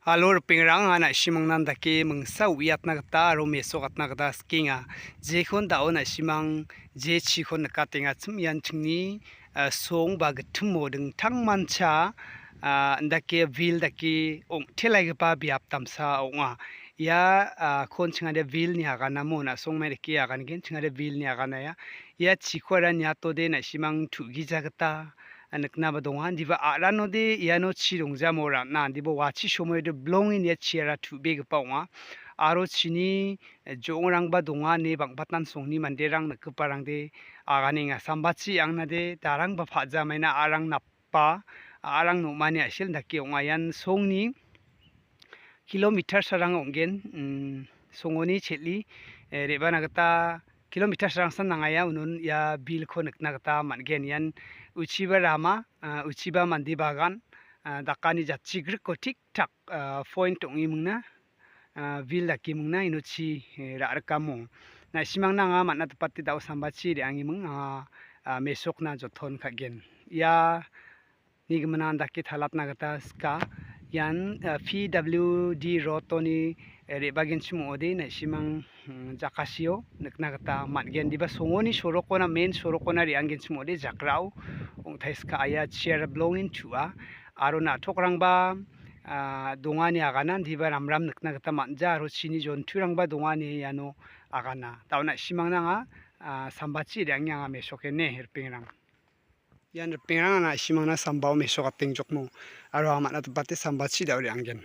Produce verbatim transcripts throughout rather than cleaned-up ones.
Alo ripengrang, an na·simangna dake mingsa uiatna gita aro mesokatna gita sikenga. Jekon da·o na·simang je chikon nikatengachim ian chingni, ah, song ba gitimo dingtangmancha, ah, indake vil dake ong·telaigipa biap damsa ong·a. Ia, ah, kon chingade vilni aganamo na·songmai dake agangen chingade vilni agana ia. Ia chiko ara niatode na·simang tu·gija gita niknaba donga. Indiba a·ranode iano chi dongjamo ra·na, indiba wachi somoiode bilongen ia chiara tu·begipa ong·a. Aro chini jo·ongrangba donga ine bang·patan songni manderang nikgiparangde aganenga. Sambachi angnade darangba pa·jamaina a·rang napa, a·rang nomani a·sel dake ong·a. Ian songni kilometer sarang ong·gen, mm, songoni chel·e, eh, re·bana gita kilometer sarangsan nangaia, unon ia bilko nikna gita man·gen. Ian uchiba rama, ah, uchiba mande bagan, ah, dakani jatchigriko tik-tak, ah, point ong·emingna, ah, vil dakemingna ino chi, eh, ra·rikamo. Na·simangna anga man·atpate da·o sambachi re·angeming anga, ah, mesokna joton ka·gen. Ia ni gimin andake talatna gita sika. Ian, eh, P W D road-oni, eh, re·bagenchim ong·ode, na·simang, mm, jakasio nikna gita man·gen. Diba songoni sorokona, main sorokona re·angenchim ong·ode, jakrao ong·tai sika. Ia chiara bilongen tu·a. Aro na·tokrangba, ah, dongani agana, diba ramram nikna gita man·ja. Aro chini jonturangba dongani iano agana. Da·o na·simangna anga, ah, sambachi re·ange anga mesokene, ripengrang. Ian ripengrang, an na·simangna sambao mesokatengjokmo. Aro anga man·atpate sambachi da·o re·angen.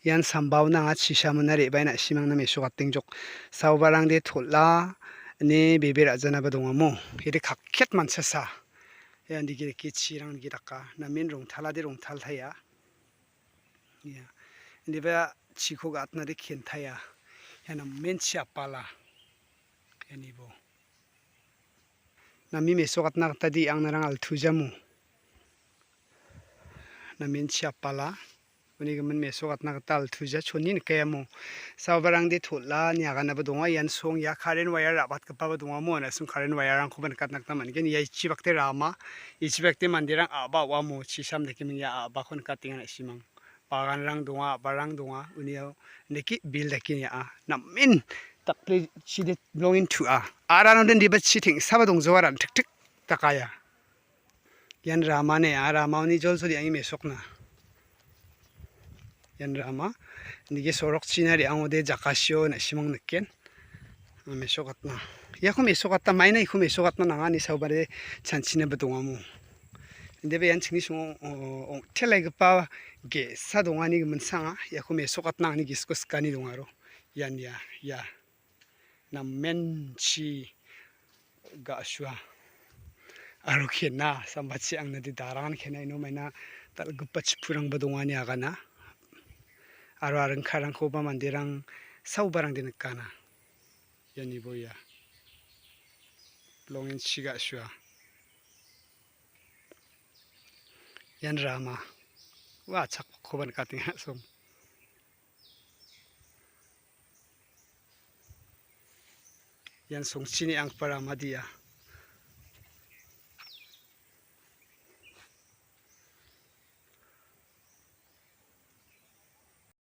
Ian sambaona anga chisamona re·bae na·simangna mesokatengjok. Saobarangde tol·a ine bebe ra·janaba dongamo. Ede kakket manchasa. Ian dike dike chirang dike daka. Namen rongtalade rongtaltaia. Ia. Indiba chiko gatnade kentaia. Ia namen chi apala. Ianibo. Nami mesokatna gita de·angnarang altu jamo. Namen chi apala. Uni gimin mesokatna gita altu ja choni nikayamo. Saobarangde tol·a ine aganaba donga. Ian song ia karen wire ra·batgipaba dongamo. Nasim karen wire-rangkoba nikatna gita man·gen. Ia ichibakde rama, ichibakde manderang a·ba o·amo. Chisam dakeming ia a·bako nikatenga na·simang. Baganrang donga, a·barang donga, unio niki bil dake nia. Namen dakple chide bilongen tu·a. Arano den diba chi teng·saba dongjawa ran·tiktik dakaia. Ian ramane, a ramaoni jolsoli angi mesokna. Ian rama. Nige sorok china re·angode jakasio na·simang niken. Mesokatna. Iako mesokatna, maina iko mesokatna nangani saubare chanchinaba dongamo. Indebe ian chingni songo, o, ong·telaigipa ge·sa dongani giminsanga. Iako mesokatna angni gisiko sikani dongaro. Ian ia, ia. Namen chi ga·sua. Aro kena, sambachi angnade darangan kena ino maina dal·gipa chipurangba dongani agana. Aro aringkarangkoba manderang saobarangde nikana. Ianibo ia. Bilongen chi ga·sua. Ian rama. Ua, chakkoba nikatenga song. Ian songchini anggipa rama dia.